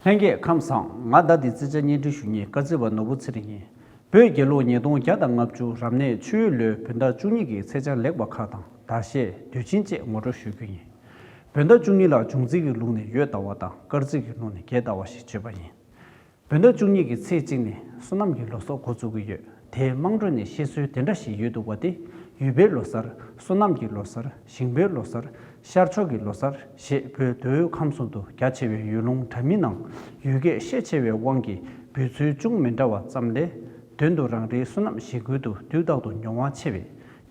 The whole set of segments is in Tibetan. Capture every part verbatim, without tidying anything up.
ལྷན་རྒྱས་ཁམས་བཟང་། ང་ཟླ་འདིའི་རྩིས་ཆ་སྙན་སྒྲོན་ཞུ་མཁན་དཀར་རྩིས་པ་ནོར་བུ་ཚེ་རིང་ཡིན། བོད་རྒྱལ་ལོ་ཉིས་སྟོང་བརྒྱ་དང་ལྔ་བཅུ་རབ་གནས་ཆུ་ཡོས་ལོའི་བོད་ཟླ་བཅུ་གཉིས་ཀྱི་ཚེས་ཆ་ལེགས་པ་ཁག་དང་ཟླ་ཤས་དུས་ཆེན་བཅས་ངོ་སྤྲོད་ཞུ་རྒྱུ་ཡིན། བོད་ཟླ་བཅུ་གཉིས་ལ་འབྱུང་རྩིས་ཀྱི་ལུགས་ནས་ཡོས་ཟླ་བ་དང་དཀར་རྩིས་ཀྱི་ལུགས་ནས་རྒྱལ་ཟླ་བ་ཞེས་བརྗོད་པ་ཡིན། བོད་ཟླ་བཅུ་གཉིས་ཀྱི་ཚེས་གཅིག་ནས་སོ་ནམ་གྱི་ལོ་གསར་འགོ་འཛུགས་ཀྱི་ཡོད། དེའི་དམངས་ཁྲོད་ནས་བཤད་སྲོལ་དེ་འདྲ་ཞིག་ཡོད་འདུག་པ་དེ། ཡུལ་པའི་ལོ་གསར། སོ་ནམ་གྱི་ལོ་གསར། ཞིང་པའི་ལོ་གསར། ཤར་ཕྱོགས་ཀྱི་ལོ་གསར་ཞེས་བོད་མདོ་དབུས་ཁམས་གསུམ་དུ་རྒྱ་ཆེ་བའི་ཡུལ་ལུང་འདྲ་མིན་ནང་ཡུལ་སྐད་ཤས་ཆེ་བའི་དབང་གིས་འབོད་ཚུལ་ཅུང་མི་འདྲ་བ་ཙམ་ལས། དོན་དུ་རང་རེའི་སོ་ནམ་གཞིས་ཁུལ་དུ་དུས་རྟག་ཏུ་མྱོང་བ་ཆེ་བའི་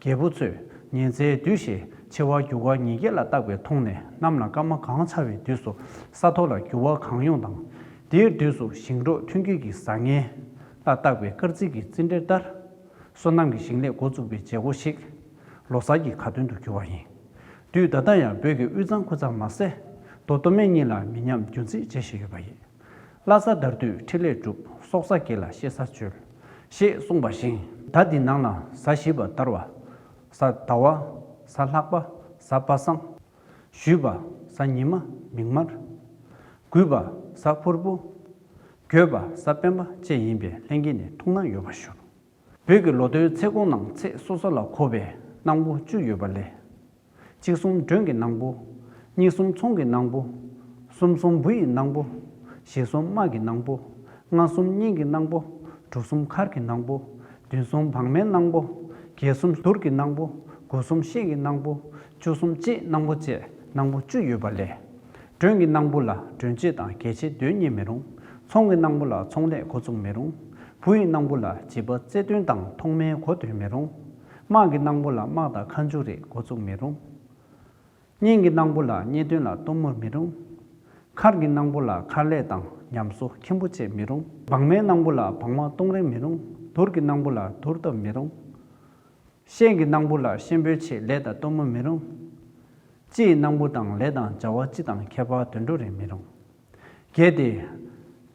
རྒྱལ་པོ་ཚོས་ཉི་ཟླའི་དུས་ཞེས་ཆེ་བ་རྒྱུ་སྐར་ཉིས་བརྒྱ་ལ་བཏགས་པའི་ཐོག་ནས་གནམ་ལ་སྐར་མ་གང་འཆར་བའི་དུས་སུ་ས་ཐོག་ལ་རྒྱུ་བ་གང་ཡོང་དང་། དེའི་དུས་སུ་ཞིང་འབྲོག་ཐོན་སྐྱེད་ཀྱི་བཟང་ངན་ལ་བཏགས་པའི་སྐར་རྩིས་ཀྱི་རྩིས་འགྲེལ་ལྟར། སོ་ནམ་གྱི་ཞིང་ལས་འགོ་བཙུགས་པའི་བྱེད་སྒོ་ཞིག་ལོ་གསར་གྱི་ཁ་ཏོན་དུ་གྱུར་བ་ཡིན། དུས་ད་ལྟ་ཡང་བོད་ཀྱི་དབུས་གཙང་ཁུལ་ཙམ་མ་ཟད། མདོ་སྟོད་སྨད་གཉིས་ལ་མི་ཉམས་རྒྱུན་རྩིས་བྱེད་བཞིན་ཡོད་པ་ཡིན། བླ་གཟའ་དར་དུས་འཕྲིན་ལས་སྒྲུབ། སྲོག་གཟའ་གྱེས་ལ་ཤེས་བྱ་འཆོལ། ཞེས་གསུངས་པ་བཞིན། ཟླ་འདིའི་ནང་ན་གཟའ་བཞི་པ་ཟླ་བ། གཟའ་ཟླ་བ། གཟའ་ལྷག་པ། གཟའ་པ་སངས། བཞི་པ་གཟའ་ཉི་མ་མིག་དམར། དགུ་པ་གཟའ་ཕུར་བུ། བརྒྱད་པ་གཟའ་སྤེན་པ་བཅས་ཡིན་པས་ལྷན་རྒྱས་ནས་ཐུགས་སྣང་ཡོད་པར་ཞུ། བོད་ཀྱི་ལོ་ཐོའི་ཚེས་གོང་ནང་ཚེས་སོ་སོ་ལ་གོ་བའི་སྣང་བུ་བཅུ་ཡོད་པ་ལས། གཅིག་གསུམ་མགྲོན་གྱི་སྣང་བུ། གཉིས་གསུམ་ཚོང་གི་སྣང་བུ། གསུམ་གསུམ་བུ་ཡི་སྣང་བུ། བཞི་གསུམ་དམག་གི་སྣང་བུ། ལྔ་གསུམ་གཉེན་གྱི་སྣང་བུ། དྲུག་གསུམ་མཁར་གྱི་སྣང་བུ། བདུན་གསུམ་བག་མའི་སྣང་བུ། བརྒྱད་གསུམ་དུར་གྱི་སྣང་བུ། དགུ་གསུམ་ཤེལ་གྱི་སྣང་བུ། བཅུ་གསུམ་ལྕེའི་སྣང་བུ་བཅས་སྣང་བུ་བཅུ་ཡོད་པ་ལས། མགྲོན་གྱི་སྣང་བུ་ལ་མགྲོན་བྱེད་དང་གྱེས་བྱེད་དོན་གཉེར་མི་རུང་། ཚོང་གི་སྣང་བུ་ལ་ཚོང་ལས་འགོ་བཙུགས་མི་རུང་། བུ་ཡི་སྣང་བུ་ལ་བྱིས་པ་རྩེ་སྟོན་དང་ཐོག་མའི་གོ་དོན་མི་རུང་། དམག་གི་སྣང་བུ་ལ་དམག་དང་མཁའ་མཇུག་རེས་འགོ་བཙུགས་མི་རུང་། གཉེན་གྱི་སྣང་བུ་ལ་གཉེན་དོན་ལ་གཏུམ་མོ་མི་རུང་། མཁར་གྱི་སྣང་བུ་ལ་མཁར་ལས་དང་ཉམས་གསོ་མཁན་པོ་བཅས་མི་རུང་། བག་མའི་སྣང་བུ་ལ་བག་མ་གཏོང་རན་མི་རུང་། དུར་གྱི་སྣང་བུ་ལ་དུར་བཏབ་མི་རུང་། ཤེལ་གྱི་སྣང་བུ་ལ་ཤེལ་འབོལ་ཆེད་ལས་དང་གཏུམ་མོ་མི་རུང་། ལྕེ་ཡི་སྣང་བུ་དང་ལས་དང་བྱ་བ་སྤྱི་དང་ཁྱད་པར་དོན་འགྲོ་རེད་མི་རུང་། གལ་ཏེ།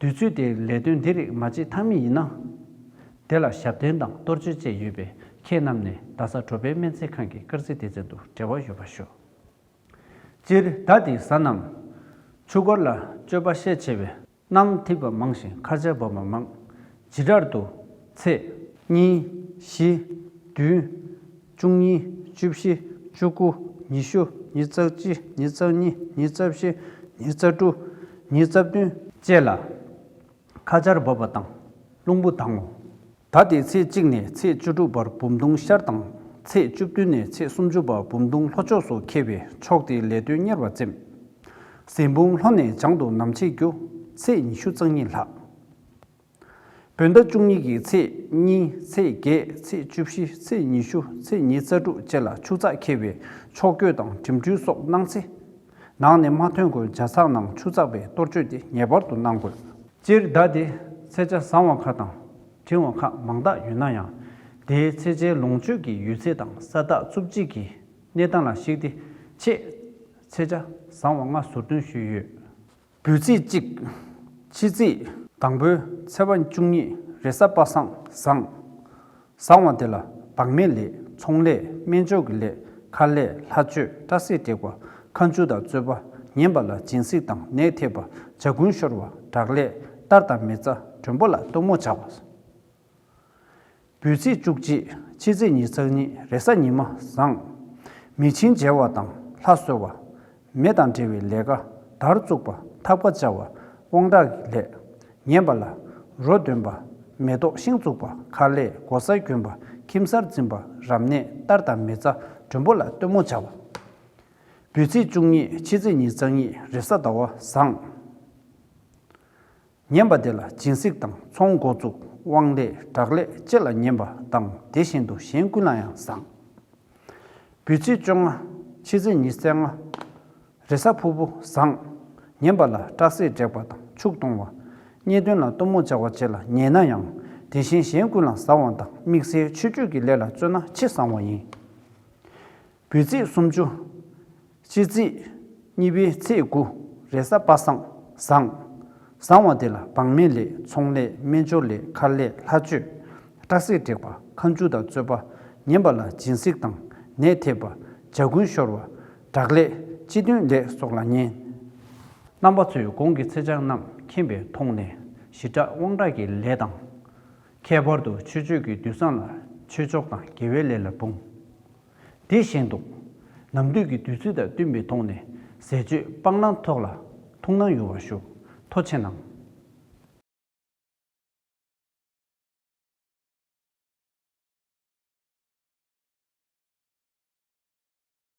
དུས་ཚོད་དེ་ལས་དོན་འདི་རིགས་མ་བྱེད་ཐབས་མེད་ཡིན་ན། དེ་ལ་ཞབས་བརྟན་དང་གཏོར་མཆོད་བཅས་ཡོད་པས་ཁྱེད་རྣམས་ནས་རྡ་ས་གྲོ་པའི་སྨན་རྩིས་ཁང་གི་སྐར་རྩིས་སྡེ་ཚན་དུ་འབྲེལ་བ་ཡོད་པ་ཞུ། སྤྱིར་ཟླ་འདིའི་གཟའ་རྣམས། ཆུ་འཁོར་ལ་སྤྱོད་པ་ཤས་ཆེ་བས། གནམ་འཐིབས་པ་མང་ཞིང་མཁར་ཆ་འབབ་པ་མང་། བྱེ་བྲག་ཏུ། ཚེས། གཉིས། བཞི། བདུན། བཅུ་གཉིས། བཅུ་བཞི། བཅུ་དགུ། ཉི་ཤུ། ཉི་ཤུ་རྩ་གཅིག་ཉི་ཤུ་རྩ་གཉིས། ཉི་ཤུ་རྩ་བཞི། ཉི་ཤུ་རྩ་དྲུག་ཉི་ཤུ་རྩ་བདུན་བཅས་ལ། མཁར་ཆར་འབབ་པ་དང་། རླུང་བུ་ལྡང་ངོ་། ཟླ་འདིའི་ཚེས་གཅིག་ནས་ཚེས་བཅུ་དྲུག་བར་འབུམ་སྡོང་ཤར་དང་། ཚེས་བཅུ་བདུན་ནས་ཚེས་སུམ་ཅུ་བར་འབུམ་སྡོང་ལྷོ་ཕྱོགས་སུ་འཁེལ་བས་ཕྱོགས་དེའི་ལས་དོན་གཉེར་བ་བཙེམ། ཟན་འབུམ་ལྷོ་ནས་བྱང་དུ་ནམ་ཕྱེད་རྒྱུ། ཚེས་ཉི་ཤུ་རྩ་གཉིས་ལྷག་བོད་ཟླ་བཅུ་གཉིས་ཀྱི་ཚེས་གཉིས། ཚེས་བརྒྱད། ཚེས་བཅུ་བཞི། ཚེས་ཉི་ཤུ། ཚེས་ཉི་ཤུ་རྩ་དྲུག་བཅས་ལ་ཆུ་ཚགས་འཁེལ་བས་ཕྱོགས་བསྐྱོད་དང་འགྲིམ་འགྲུལ་སོགས་གནང་ཚེ། ནང་ནས་མ་ཐོན་གོང་ཇ་ཚགས་ནང་ཆུ་ཚགས་པའི་གཏོར་སྤྱོད་དེ་ངེས་པར་དུ་གནང་དགོས། སྤྱིར་ཟླ་འདི་ཚེས་ཆ་བཟང་བ་ཁག་དང་། འབྲིང་བ་ཁག་མང་དག་ཡོད་ན་ཡང་། དེའི་ཚེས་ཆའི་ལོངས་སྤྱོད་ཀྱི་ཡུལ་ཚེས་དང་ས་རྟགས་རྩུབ་སྤྱད་ཀྱི་གནས་སྟངས་ལ་གཞིགས་ཏེ་ཆེས་ཚེས་ཆ་བཟང་བ་ལྔ་ཟུར་འདོན་ཞུས་ཡོད། འབུལ་ཚེས་གཅིག་ཕྱི་ཚེས། དང་པོའི་ཚེས་པ་བཅུ་གཉིས་རེས་གཟའ་པ་སངས་བཟང་། བཟང་བ་དེ་ལ་བག་མའི་ལས། ཚོང་ལས། སྨན་སྦྱོར་གྱི་ལས། མཁར་ལས། ལྷ་མཆོད། སྐྲ་བསེགས་བྲེག་པ། ཁ་མཆུ་དང་རྩོད་པ། ཉན་པ་ལ་སྦྱིན་སྲེག་དང་ནད་ཐེབས་པ། ཇ་གུན་ཤོར་བ། དྲག་ལས། གཏར་དང་མེ་བཙའ། མགྲོན་པོ་ལ་སྟོན་མོ་བྱ་བ། འབུལ་ཚེས་བཅུ་གཅིག་ཕྱི་ཚེས་ཉི་ཤུ་རྩ་གཉིས་རེས་གཟའ་ཉི་མ་བཟང་། མེ་ཆིངས་འཇལ་བ་དང་ལྷ་གསོལ་བ། མེ་དང་འབྲེལ་བའི་ལས་ཀ་དར་བཙུགས་པ། ཐབ་ཀ་བཅའ་བ། དབང་དྲག་གི་ལས། ཉན་པ་ལ། རོ་འདོན་པ། མེ་ཏོག་ཤིང་བཙུགས་པ། མཁར་ལས། སྒོ་གསར་གྱོན་པ། ཁྱིམ་གསར་འཛིན་པ། རབ་གནས། གཏར་དང་མེ་བཙའ། མགྲོན་པོ་ལ་སྟོན་མོ་བྱ་བ། འབུལ་ཚེས་བཅུ་གཉིས་ཕྱི་ཚེས་ཉི་ཤུ་རྩ་གཉིས་རེས་གཟའ་ཟླ་བ་བཟང་། ཉན་པ་དེ་ལ་སྦྱིན་སྲེག་དང་ཚོང་འགོ་བཙུགས། དབང་ལས། དྲག་ལས་བཅས་ལ་ཉན་པ་དང་དེ་བཞིན་དུ་གཞན་ཀུན་ལ་ཡང་བཟང་། འབུལ་ཚེས་བཅོ་ལྔ་ཕྱི་ཚེས་ཉི་ཤུ་རྩ་ལྔ་རེས་གཟའ་ཕུར་བུ་བཟང་། ཉན་པ་ལ་སྐྲ་བསེགས་བྲེག་པ་དང་ཕྱུགས་གཏོང་བ། གཉེན་དོན་ལ་གཏུམ་མོ་བྱ་བ་བཅས་ལ་ཉན་ན་ཡང་དེ་བཞིན་གཞན་ཀུན་ལ་བཟང་བ་དང་དམིགས་བསལ་ཆོས་སྤྱོད་ཀྱི་ལས་ལ་བརྩོན་ན་ཆེས་བཟང་བ་ཡིན། འབུལ་ཚེས་སུམ་ཅུ། ཕྱི་ཚེས་གཉིས་པའི་ཚེས་དགུ་རེས་གཟའ་པ་སངས་བཟང་། བཟང་བ་དེ་ལ་བག་མའི་ལས། ཚོང་ལས། སྨན་སྦྱོར་ལས། མཁར་ལས། ལྷ་མཆོད། སྐྲ་བསེགས་བྲེག་པ། ཁ་མཆུ་དང་རྩོད་པ། ཉན་པ་ལ་སྦྱིན་སྲེག་དང་ནད་ཐེབས་པ། ཇ་གུན་ཤོར་བ། དྲག་ལས། སྤྱི་མཐུན་ལས་སོགས་ལ་ཉན། རྣམ་པ་ཚོས་གོང་གི་ཚེས་བཅད་རྣམས་ མཁྱེན་པའི་ཐོག་ནས་ཞི་དྲག་དབང་དྲག་གི་ལས་དང་། ཁྱད་པར་དུ་ཆོས་སྤྱོད་ཀྱི་དུས་བཟང་ལ་ཆོས་ཕྱོགས་དང་དགེ་བའི་ལས་ལ་འབུངས། དེ་བཞིན་དུ། ནམ་དུས་ཀྱི་དུས་ཚོད་དང་བསྟུན་པའི་ཐོག་ནས་ཟས་སྤྱོད་སྤང་བླང་ཐོག་ལ་ཐུགས་སྣང་ཡོང་བ་ཞུ། ཐུགས་རྗེ་གནང་།